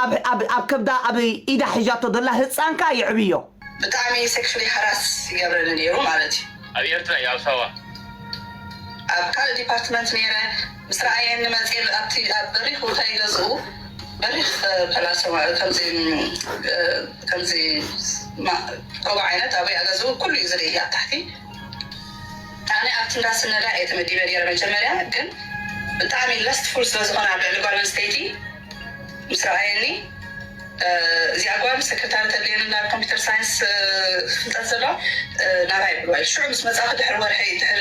ኣብ ከብዳ ኣብ ኢዳ ሒዛቶ ዘላ ህፃንካ የዕብዮ። ብጣዕሚ ሴክሹሊ ሃራስ ይገብረኒ ነይሩ ማለት እዩ። ኣብ ኤርትራ እዩ ኣብ ሳዋ። ኣብ ካልእ ዲፓርትመንት ነይረ። ምስ ረኣየኒ መፅኤ ኣብቲ ኣብ በሪኽ ቦታ ይገዝኡ በሪኽ ፐላሶ ማለት ከምዚ ከምዚ ኮብ ዓይነት ኣብያ ገዝኡ ኩሉ እዩ ዝርኢ ኣብ ታሕቲ። ኣነ ኣብቲ እንዳስነዳ እየ ተመዲበ ነይረ መጀመርያ፣ ግን ብጣዕሚ ለስትፉል ስለዝኾነ ኣብ ልዕሊ ጓል ኣንስተይቲ ምስ ረኣየኒ፣ እዚኣ ጓል ሰክረታሪ ተድልየኒ ናብ ኮምፒተር ሳይንስ ፍልጠት ዘሎ ናባይ ብልዋ ሽዑ ምስ መፃእኹ ድሕሪ ወርሒ ድሕሪ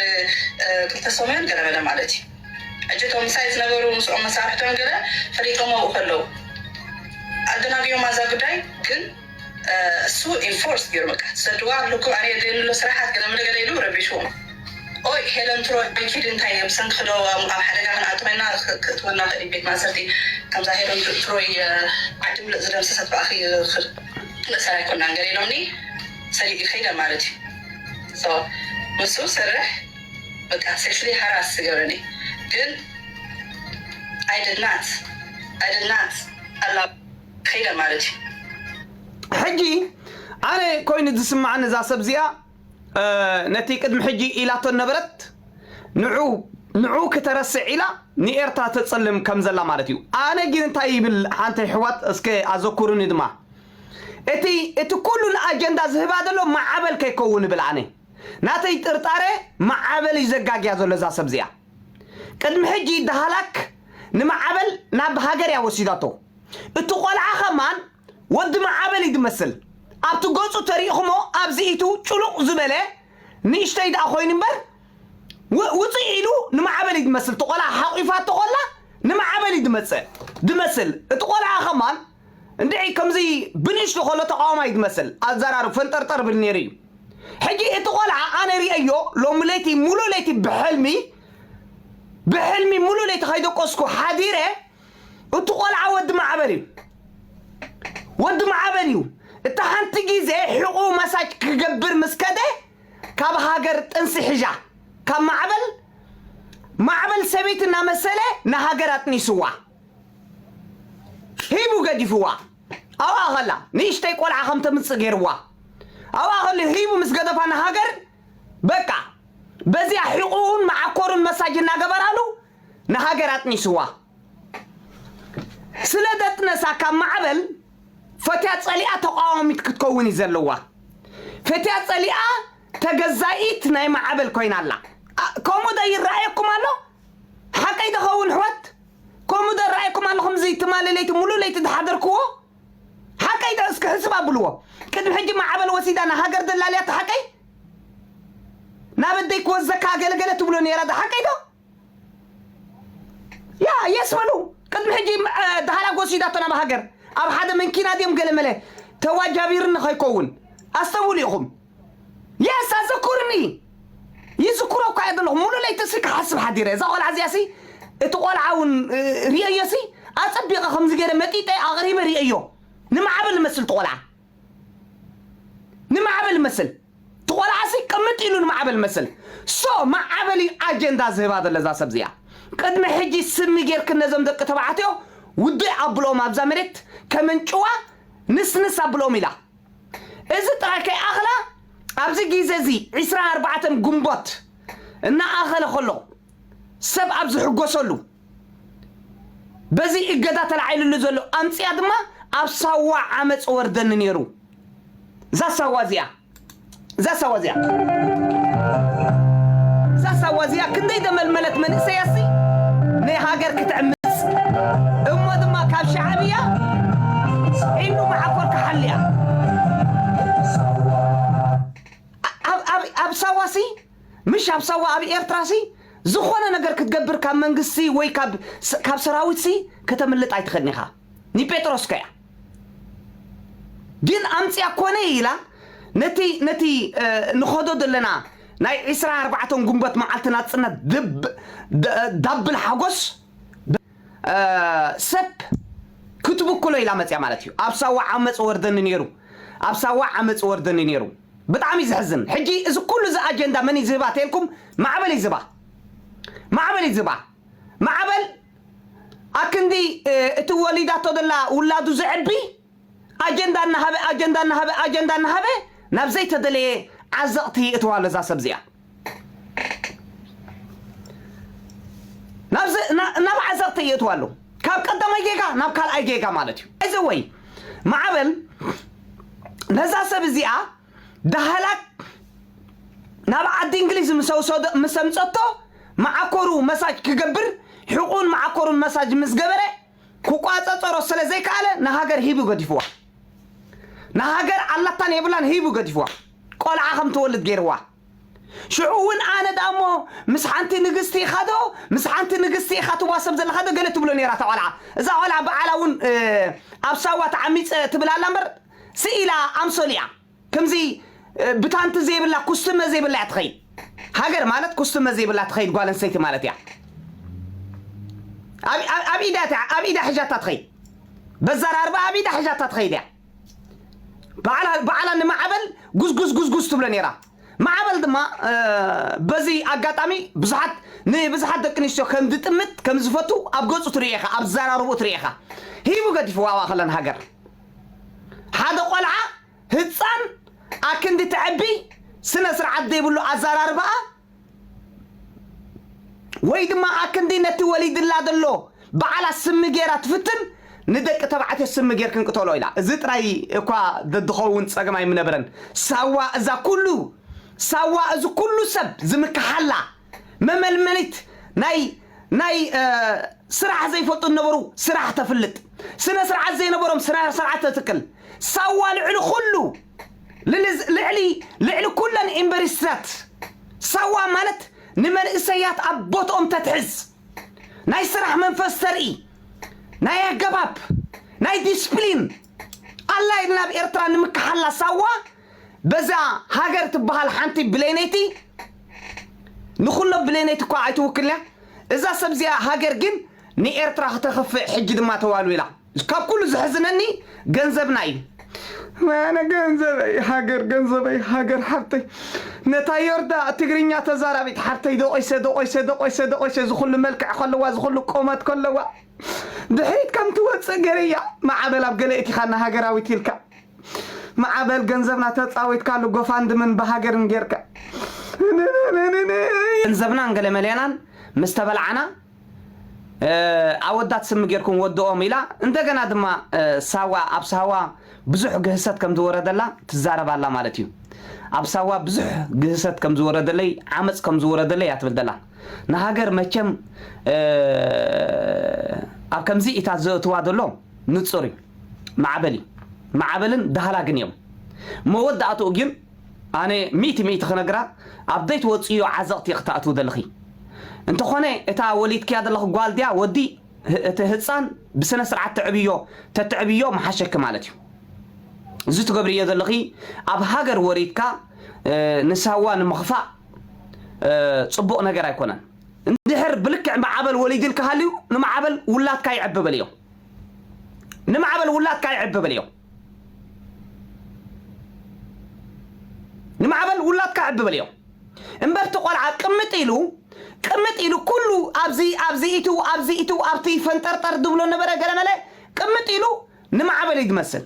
ክልተ ሰሙን ገለመለ ማለት እዩ። እጅቶም ምሳይ ዝነበሩ ምስኦም መሳርሕቶም ገለ ፈሊጦም ኣብኡ ከለዉ ኣደናግዮም ኣዛ ጉዳይ ግን እሱ ኢንፎርስ ገይሩ በቃ ትሰድዋ ኣለኩ ኣነ የድልየኒ ኣሎ ስራሓት ገለ መለ ገለ ኢሉ ረቢሽዎም። ኦይ ሄለን ትሮይ ኪድ እንታይ ብሰንኪ ዶ ኣብ ሓደጋ ክንኣትወና ክትወና ክእል ቤት ማእሰርቲ ከምዛ ሄለን ትሮይ ዓዲ ምልእ ዝደምሰሰት ብኣኺ ክልእ ሰራይ ኮና ገለ ኢሎምኒ ሰዲድ ይኸይደ ማለት እዩ። ንሱ ስርሕ በቃ ሴክሹሊ ሃራስ ዝገብረኒ ግን ኣይድናት ኣይድናት ኣላ ከይደ ማለት እዩ። ሕጂ ኣነ ኮይኑ ዝስምዓኒ እዛ ሰብ እዚኣ ነቲ ቅድሚ ሕጂ ኢላቶ ነበረት ንዑ ንዑ ክተረስዕ ኢላ ንኤርትራ ተጸልም ከም ዘላ ማለት እዩ። ኣነ ግን እንታይ ይብል ሓንቲ ሕዋት እስከ ኣዘኩሩኒ ድማ እቲ እቲ ኩሉ ንኣጀንዳ ዝህባ ዘሎ ማዕበል ከይከውን ይብል ኣነ ናተይ ጥርጣረ ማዕበል እዩ ዘጋግያ ዘሎ እዛ ሰብ እዚኣ። ቅድሚ ሕጂ ዳህላክ ንማዕበል ናብ ሃገር እያ ወሲዳቶ። እቲ ቆልዓ ኸማን ወዲ ማዕበል እዩ ዝመስል። ኣብቲ ገጹ ተሪእኹሞ ኣብዚ ኢቱ ጭሉቕ ዝበለ ንእሽተይ ደኣ ኮይኑ እምበር ውፅእ ኢሉ ንማዕበል እዩ ዝመስል። እቲ ቆልዓ ሓቑፋቶ ኸላ ንማዕበል እዩ ዝመፅእ ዝመስል። እቲ ቆልዓ ኸማን እንድዒ ከምዚ ብንእሽቱ ከሎ ተቃዋማይ ዝመስል ኣዘራርብ ፈንጠርጠር ብል ነይሩ እዩ። ሕጂ እቲ ቆልዓ ኣነ ርእየዮ ሎሚ ለይቲ ሙሉእ ለይቲ ብሕልሚ ብሕልሚ ሙሉእ ለይቲ ከይደቀስኩ ሓዲረ እቲ ቆልዓ ወዲ ማዕበል እዩ ወዲ ማዕበል እዩ። እታ ሓንቲ ግዜ ሕቑ መሳጅ ክገብር ምስ ከደ ካብ ሃገር ጥንሲ ሒዛ ካብ ማዕበል ማዕበል ሰበይቲ እናመሰለ ንሃገር ኣጥኒስዋ ሂቡ ገዲፍዋ ኣብኣ ኸላ ንእሽተይ ቆልዓ ከም ተምፅእ ገይርዋ ኣብኣ ኸሉ ሂቡ ምስ ገደፋ ንሃገር በቃ በዚኣ ሒቑውን መዓኮሩን መሳጅ እናገበራሉ ንሃገር ኣጥኒስዋ ስለ ደጥነሳ ካብ ማዕበል ፈትያ ጸሊኣ ተቃዋሚት ክትከውን እዩ ዘለዋ። ፈትያ ጸሊኣ ተገዛኢት ናይ ማዕበል ኮይና ኣላ። ከምኡ ዶ ይረኣየኩም ኣሎ? ሓቀይ ዶ ኸውን ኣሕዋት? ከምኡ ዶ ይረኣየኩም ኣሎ? ከምዚ ትማሊ ለይቲ ሙሉእ ለይቲ ዝሓደርክዎ ሓቀይ ዶ እስኪ ሕስብ ኣብልዎ። ቅድሚ ሕጂ ማዕበል ወሲዳ ንሃገር ደላልያ እቲ ሓቀይ ናብ ኣደይ ክወዘካ ገለገለ ትብሎ ነይራ ዶ ሓቀይ ዶ? ያ የስ በሉ ቅድሚ ሕጂ ዳህላክ ወሲዳቶ ናብ ሃገር ኣብ ሓደ መንኪና ድዮም ገለመለ ተዋጃቢርኒ ከይከውን ኣስተውሉ ኢኹም የስ ኣዘኩርኒ ይዝክሮ እኳ እየ ዘለኹ ሙሉ ለይቲ ሲ ክሓስብ ሓዲረ እዛ ቆልዓ እዚኣ ሲ እቲ ቆልዓ እውን ርእየዮ ሲ ኣፀቢቐ ከምዚ ገይረ መጢጠ ኣቕሪበ ርእየዮ ንማዕበል መስል ትቆልዓ ንማዕበል መስል ትቆልዓሲ ቅምጥ ኢሉ ንማዕበል መስል ሶ ማዕበል እዩ ኣጀንዳ ዝህባ ዘሎ እዛ ሰብ እዚኣ ቅድሚ ሕጂ ስሚ ጌርክን ነዞም ደቂ ተባዕትዮ ውዱእ ኣብልኦም ኣብዛ መሬት ከመንጭዋ ንስንስ ኣብልኦም ኢላ እዚ ጥራይ ከይኣኽላ ኣብዚ ግዜ እዚ ዕስራን ኣርባዕተን ግንቦት እናኣኸለ ከሎ ሰብ ኣብ ዝሕጎሰሉ በዚ እገዳ ተላዒሉሉ ዘሎ ኣምፅያ ድማ ኣብ ሳዋ ዓመፅ ወርደኒ ነይሩ እዛ ሳዋ እዚኣ እዛ ሳዋ እዚኣ እዛ ሳዋ እዚኣ ክንደይ ዘመልመለት መንእሰያሲ ናይ ሃገር ክትዕምፅ እሞ ድማ ካብ ሻዕብያ ዒኑ መዓኮር ክሓልያ ኣብ ሳዋሲ ምሽ ኣብ ሳዋ ኣብ ኤርትራ ሲ ዝኾነ ነገር ክትገብር ካብ መንግስቲ ወይ ካብ ሰራዊት ሲ ከተምልጥ ኣይትኽእልን ኢኻ ንጴጥሮስ ከያ ግን ኣምፅያ ኮነ ኢላ ነቲ ነቲ ንኸዶ ዘለና ናይ ዕስራ ኣርባዕተን ጉንበት መዓልቲ ናፅነት ዳብል ሓጎስ ሰብ ክትብክሎ ኢላ መፅያ ማለት እዩ ኣብ ሳዋ ዓመፅ ወርደኒ ነይሩ ኣብ ሳዋ ዓመፅ ወርደኒ ነይሩ ብጣዕሚ እዩ ዘሕዝን ሕጂ እዚ ኩሉ እዚ ኣጀንዳ መን እዩ ዝህባ ተልኩም ማዕበል እዩ ዝህባ ማዕበል እዩ ዝህባ ማዕበል ኣክንዲ እቲ ወሊዳቶ ዘላ ውላዱ ዘዕቢ ኣጀንዳ እናሃበ ኣጀንዳ እናሃበ ኣጀንዳ እናሃበ ናብ ዘይተደለየ ዓዘቕቲ ይእትዋ ኣሎ እዛ ሰብ እዚኣ። ናብ ዓዘቕቲ ይእትዋ ኣሎ። ካብ ቀዳማይ ጌጋ ናብ ካልኣይ ጌጋ ማለት እዩ። እዚ ወይ ማዕበል ነዛ ሰብ እዚኣ ዳህላክ ናብ ዓዲ እንግሊዝ ምስ ኣምፀቶ መዓኮሩ መሳጅ ክገብር ሕቁን መዓኮሩን መሳጅ ምስ ገበረ ክቋፀፀሮ ስለ ዘይከኣለ ንሃገር ሂቡ ገዲፍዋ። ንሃገር ኣላታን የብላን ሂቡ ገዲፍዋ። ቆልዓ ከም ትወልድ ገይርዋ። ሽዑ እውን ኣነ ደኣ እሞ ምስ ሓንቲ ንግስቲ ኢኻ ዶ ምስ ሓንቲ ንግስቲ ኢኻ ትዋሰብ ዘለኻ ዶ ገለ ትብሎ ነይራ እታ ቆልዓ። እዛ ቆልዓ በዓላ እውን ኣብ ሳዋ ተዓሚፀ ትብል ኣላ እምበር ስኢላ ኣምሶል እያ። ከምዚ ብታንቲ ዘይብላ ኩስትመ ዘይብላ እያ ትኸይድ። ሃገር ማለት ኩስትመ ዘይብላ ትኸይድ ጓል ኣንስተይቲ ማለት እያ። ኣብ ኢዳ ኣብ ኢዳ ሒዛታ ትኸይድ። በዛ ራርባ ኣብ ኢዳ ሒዛታ ትኸይድ እያ። ባዕላ ንማዕበል ጉዝጉዝ ጉዝጉዝ ትብሎ ነይራ። ማዕበል ድማ በዚ ኣጋጣሚ ብዙሓት ንብዙሓት ደቂ ኣንስትዮ ከም ዝጥምት ከም ዝፈቱ ኣብ ገፁ ትርኢ ኢኻ፣ ኣብ ዘራርቡ ትርኢ ኢኻ። ሂቡ ገዲፍዋ ኣብኣ ከለን ሃገር ሓደ ቆልዓ ህፃን ኣክንዲ ትዕቢ ስነ ስርዓት ዘይብሉ ኣዘራርባኣ ወይ ድማ ኣክንዲ ነቲ ወሊድላ ዘሎ በዓላ ስሚ ጌራ ትፍትን ንደቂ ተባዕትዮ ስሚ ጌርክን ቅተሎ ኢላ። እዚ ጥራይ እኳ ደድኸውን ጸገም ኣይምነበረን። ሳዋ እዛ ኩሉ ሳዋ እዚ ኩሉ ሰብ ዝምክሓላ መመልመሊት ናይ ናይ ስራሕ ዘይፈልጡ ነበሩ ስራሕ ተፍልጥ ስነ ስርዓት ዘይነበሮም ስነ ስርዓት ተትክል ሳዋ ልዕሊ ኩሉ ልዕሊ ልዕሊ ኩለን ዩኒቨርሲቲታት ሳዋ ማለት ንመንእሰያት ኣብ ቦትኦም ተትሕዝ ናይ ስራሕ መንፈስ ተርኢ ናይ ኣገባብ ናይ ዲስፕሊን ኣላ ኢልና ኣብ ኤርትራ ንምክሓላ ሳዋ በዛ ሃገር ትበሃል ሓንቲ ብሌነይቲ ንኹሎም ብሌነይቲ እኳ ኣይትውክልያ እዛ ሰብ እዚኣ ሃገር ግን ንኤርትራ ክተኽፍእ ሕጂ ድማ ተዋሉ ኢላ ካብ ኩሉ ዝሕዝነኒ ገንዘብና እዩ ኣነ ገንዘበይ ሃገር ገንዘበይ ሃገር ሓብተይ ነታ ዮርዳ ትግርኛ ተዛራቢት ሓብተይ ደቆይሰ ደቆይሰ ደቆይሰ ደቆይሰ ዝኩሉ መልክዕ ከለዋ ዝኩሉ ቆመት ከለዋ ድሕሪት ከም ትወፅእ ገይረያ ማዕበል ኣብ ገለ እቲኻና ሃገራዊት ኢልካ ማዕበል ገንዘብና ተፃዊትካሉ ጎፋንድምን ብሃገርን ጌርካ ገንዘብናን ገለ መለናን ምስ ተበላዓና ኣወዳት ስሚ ጌርኩም ወድኦም ኢላ እንደገና ድማ ሳዋ ኣብ ሳዋ ብዙሕ ግህሰት ከም ዝወረደላ ትዛረብ ኣላ ማለት እዩ ኣብ ሳዋ ብዙሕ ግህሰት ከም ዝወረደለይ ዓመፅ ከም ዝወረደለይ እያ ትብል ዘላ ንሃገር መቸም ኣብ ከምዚ ኢታት ዘእትዋ ዘሎ ንፁር እዩ ማዕበል እዩ ማዕበልን ዳህላግን እዮም መወዳእትኡ ግን ኣነ ሚእቲ ሚእቲ ክነግራ ኣብ ዘይትወፅእዮ ዓዘቕቲ ክትኣትው ዘለኺ እንተኾነ እታ ወሊድክያ ዘለኺ ጓል ድያ ወዲ እቲ ህፃን ብስነ ስርዓት ትዕብዮ ተትዕብዮ መሓሸኪ ማለት እዩ እዚ ትገብርዮ ዘለኺ ኣብ ሃገር ወሪድካ ንሳዋ ንምኽፋእ ፅቡቕ ነገር ኣይኮነን እንድሕር ብልክዕ ማዕበል ወሊድልካ ሃልዩ ንማዕበል ውላድካ ይዕብብል እዮም ንማዕበል ውላድካ ይዕብብል እዮም ንማዕበል ውላድካ ዕብብል እዮም እምበርቲ ቆልዓ ቅምጥ ኢሉ ቅምጥ ኢሉ ኩሉ ኣብዚ ኣብዚ ኢቱ ኣብዚ ኢቱ ኣብቲ ፈንጠርጠር ድብሎ ነበረ ገለመለ ቅምጥ ኢሉ ንማዕበል እዩ ዝመስል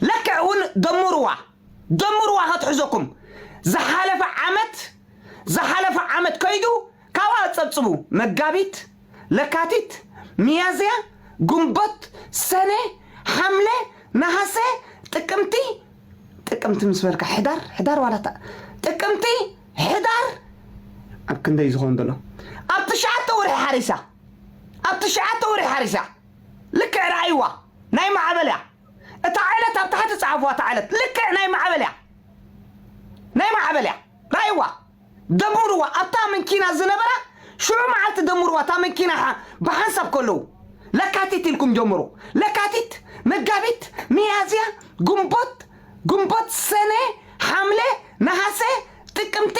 ለክዕ እውን ደምርዋ ደምርዋ ከትሕዘኩም ዝሓለፈ ዓመት ዝሓለፈ ዓመት ከይዱ ካብኣ ጸብጽቡ መጋቢት ለካቲት ሚያዝያ ግንቦት ሰነ ሓምለ ነሃሰ ጥቅምቲ ጥቅምቲ ምስ በልካ ሕዳር ሕዳር ዋላታ ጥቅምቲ ሕዳር ኣብ ክንደይ ዝኸውን ዘሎ ኣብ ትሽዓተ ወርሒ ሓሪሳ ኣብ ትሽዓተ ወርሒ ሓሪሳ ልክዕ ረኣይዋ ናይ ማዕበል እያ እታ ዕለት ኣብ ታሕቲ ጸሓፍዋ እታ ዕለት ልክዕ ናይ ማዕበል እያ ናይ ማዕበል እያ ራይዋ ደምርዋ ኣብታ መንኪና ዝነበራ ሽዑ መዓልቲ ደምርዋ እታ መንኪና ብሓንሳብ ከለዉ ለካቲት ኢልኩም ጀምሩ ለካቲት መጋቢት ሚያዝያ ግንቦት ግንቦት ሰነ ሓምለ ነሃሰ ጥቅምቲ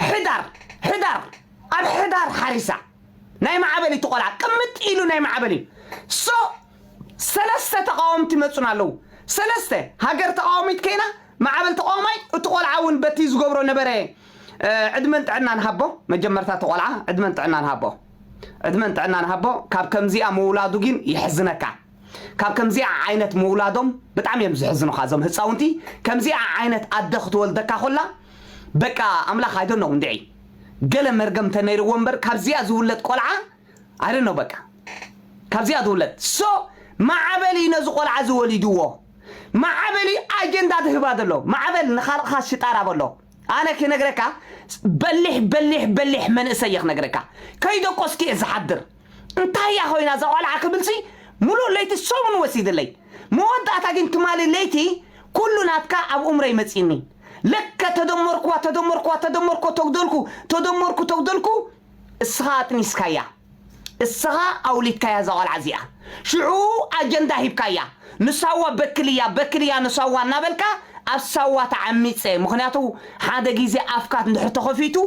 ሕዳር ሕዳር ኣብ ሕዳር ሓሪሳ ናይ ማዕበል እዩ ቆልዓ ቅምጥ ኢሉ ናይ ማዕበል እዩ ሶ ሰለስተ ተቃወምቲ መፁና ኣለዉ ሰለስተ ሃገር ተቃወሚት ከይና ማዕበል ተቃወማይ እቲ ቆልዓ እውን በቲ ዝገብሮ ነበረ ዕድመን ጥዕናን ሃቦ መጀመርታ እቲ ቆልዓ ዕድመን ጥዕናን ሃቦ ዕድመን ጥዕናን ሃቦ። ካብ ከምዚኣ ምውላዱ ግን ይሕዝነካ። ካብ ከምዚኣ ዓይነት ምውላዶም ብጣዕሚ እዮም ዝሕዝኑኻ እዞም ህፃውንቲ። ከምዚኣ ዓይነት ኣደ ክትወልደካ ኮላ በቃ ኣምላኽ ኣይደኖ እንድዒ ገለ መርገም ተነይርዎ እምበር ካብዚኣ ዝውለድ ቆልዓ ኣይደኖ በቃ ካብዚኣ ዝውለድ ሶ ማዕበል እዩ ነዚ ቆልዓ ዝወሊድዎ። ማዕበል እዩ ኣጀንዳ ዝህባ ዘሎ። ማዕበል ንኻልቕኻ ሽጣራ በሎ። ኣነ ክነግረካ በሊሕ በሊሕ በሊሕ መንእሰይ እየ ክነግረካ። ከይደቆስኩ እየ ዝሓድር። እንታይ እያ ኮይና እዛ ቆልዓ ክብልሲ ሙሉእ ለይቲ ሰሙን ወሲድለይ። መወዳእታ ግን ትማሊ ለይቲ ኩሉ ናትካ ኣብ ኡምረይ መፂኒ። ለከ ተደመርኩዋ ተደመርኩዋ ተደመርኩ ተጉደልኩ ተደመርኩ ተጉደልኩ እስኻ ኣጥኒስካያ። እስኻ ኣውሊድካያ እዛ ቆልዓ እዚኣ። ሽዑ ኣጀንዳ ሂብካያ። ንሳዋ በክልያ በክልያ ንሳዋ እናበልካ ኣብ ሳዋ ተዓሚፀ። ምኽንያቱ ሓደ ግዜ ኣፍካ እንድሕር ተኸፊቱ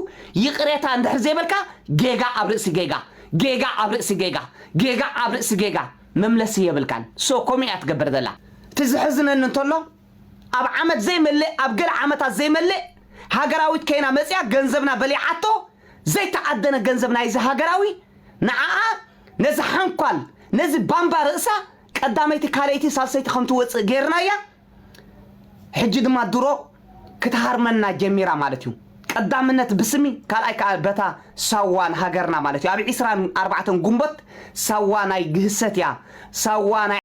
ይቕሬታ እንድሕር ዘይበልካ ጌጋ ኣብ ርእሲ ጌጋ ጌጋ ኣብ ርእሲ ጌጋ ጌጋ ኣብ ርእሲ ጌጋ መምለሲ የብልካን። ሶ ከምኡ እያ ትገብር ዘላ። እቲ ዝሕዝነኒ እንተሎ ኣብ ዓመት ዘይመልእ ኣብ ገለ ዓመታት ዘይመልእ ሃገራዊት ከይና መፅያ ገንዘብና በሊዓቶ ዘይተዓደነ ገንዘብ ናይዚ ሃገራዊ ንዓኣ ነዚ ሓንኳል ነዚ ባምባ ርእሳ ቀዳመይቲ ካልኣይቲ ሳልሰይቲ ከም ትወፅእ ገይርናያ። ሕጂ ድማ ድሮ ክትሃርመና ጀሚራ ማለት እዩ። ቀዳምነት ብስሚ ካልኣይ ከዓ በታ ሳዋን ሃገርና ማለት እዩ። ኣብ ዕስራን ኣርባዕተን ጉንቦት ሳዋ ናይ ግህሰት እያ። ሳዋ ናይ